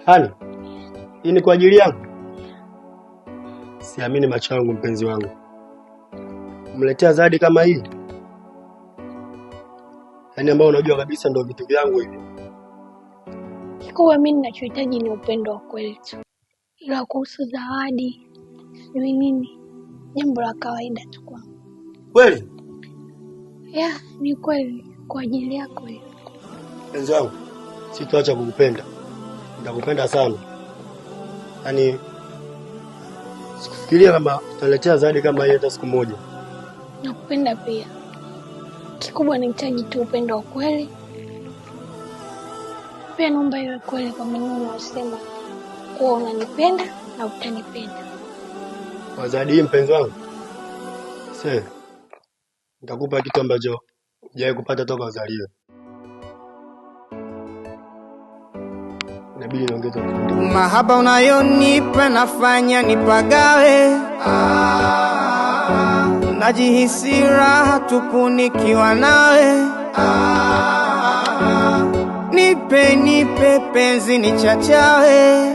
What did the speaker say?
Hani, hii ni kwa ajili yangu? Siamini macho yangu, mpenzi wangu. Mletea zawadi kama hii, yaani ambao unajua kabisa ndio vitu vyangu hivi. Kikubwa mimi ninachohitaji ni upendo wa kweli tu, ila kuhusu zawadi sijui nini, jambo la kawaida tu kwangu. Kweli Ya, ni kweli kwa ajili yako hiyo. mpenzi wangu, sitoacha kukupenda, nitakupenda sana. Yaani sikufikiria kama utaletea zawadi kama hii hata siku moja. Nakupenda pia. Kikubwa nahitaji tu upendo wa kweli. Pia naomba iwe kweli kwa maneno unayosema kuwa unanipenda na utanipenda. Kwa zawadi hii mpenzi wangu, se nitakupa kitu ambacho hujawahi kupata toka uzaliwe. Inabidi niongeze ufundi. Mahaba unayonipa nafanya nipagawe, najihisi raha tupu nikiwa nawe. Nipe nipe penzi nichachawe,